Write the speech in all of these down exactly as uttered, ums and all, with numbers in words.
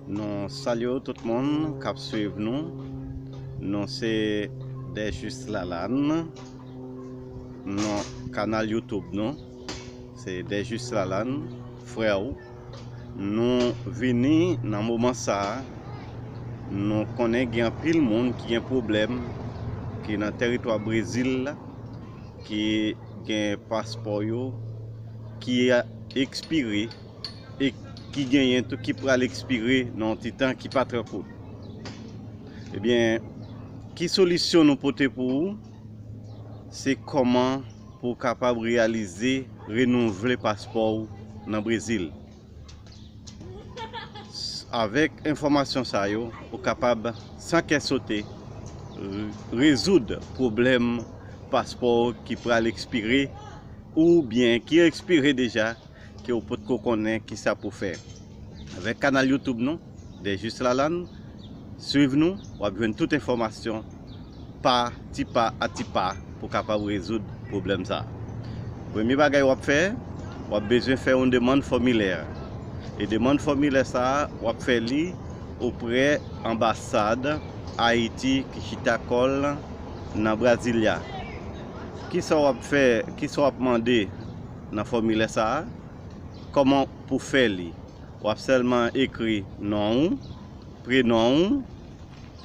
Nou salye tout moun k ap swiv nou. Nou se Dejus Lalann. Nou kanal YouTube nou se Dejus Lalann, frè w. Nou vini nan moman sa a. Nou konnen gen anpil moun ki gen pwoblèm, ki nan tèritwa Brezil la, ki gen paspò yo ki ekspire e ki genyen tou ki pral ekspire nan yon ti tan ki pa twò kout. Ebyen, ki solisyon nou pote pou ou? Se kòman pou w kapab reyalize, renouvle paspò w nan Brezil. Avèk enfòmasyon sa yo, ou kapab, san kè sote, re-, rezoud pwoblèm paspò w ki pral ekspire oubyen ki ekspire deja, ke w potko konnen kisa pou fè. Avèk kanal YouTube nou, Dejus Lalann, swiv nou, w ap jwenn tout enfòmasyon pa ti pa a ti pa pou kapab rezoud pwoblèm sa a. Premye bagay w ap fè, w ap bezwen fè yon demann fòmilè. E demann fòmilè sa a, w ap fè li oprè anbasad Ayiti ki chita kò l nan Brasilia. Kisa w ap fè, kisa w ap mande nan fòmilè sa a? Kòman pou fè li? W ap sèlman ekri non w, prenon w,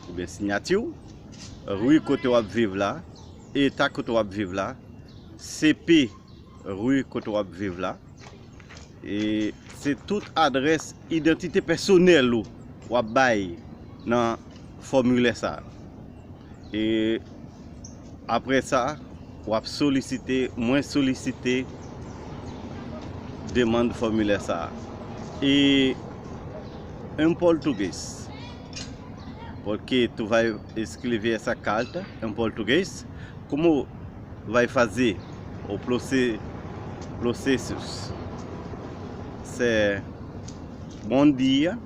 oubyen siyati w, ri kote w ap viv la, eta kote w ap viv la, C P ri kote w ap viv la. E se tout adrès idantite pèsonèl ou w ap bay nan fòmilè sa a. E apre sa, w ap solisite, mwen solisite demann fòmilè sa a. E em português, porque tu vai escrever essa carta em português, como vai fazer o proce-, processos. Se bom dia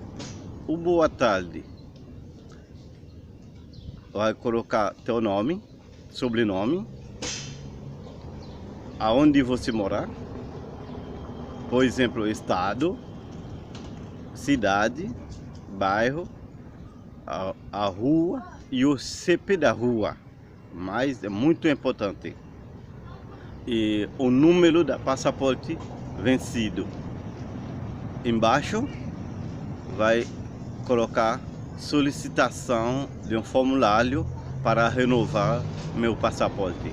ou boa tarde. Vai colocar teu nome, sobrenome, aonde você mora, por exemplo, estado, cidade, bairro, a, a rua e o C P da rua. Mas é muito importante. E o número da passaporte vencido. Embaixo vai colocar solicitação de um formulário para renovar meu passaporte.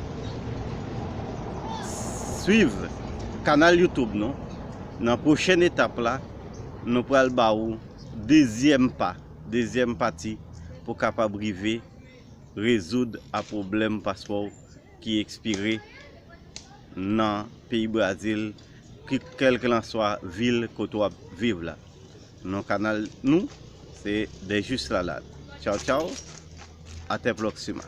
Swiv kanal YouTube nou. Nan pwochèn etap la, nou pral ba ou dezyèm pa, dezyèm pati pou kapab rive rezoud a pwoblèm paspò w ki ekspire nan peyi Brazil, ki, kèlkelanswa vil kote w ap viv la. Non kanal nou, se Dejus Lalann. Tchaw, tchaw. Até próxima.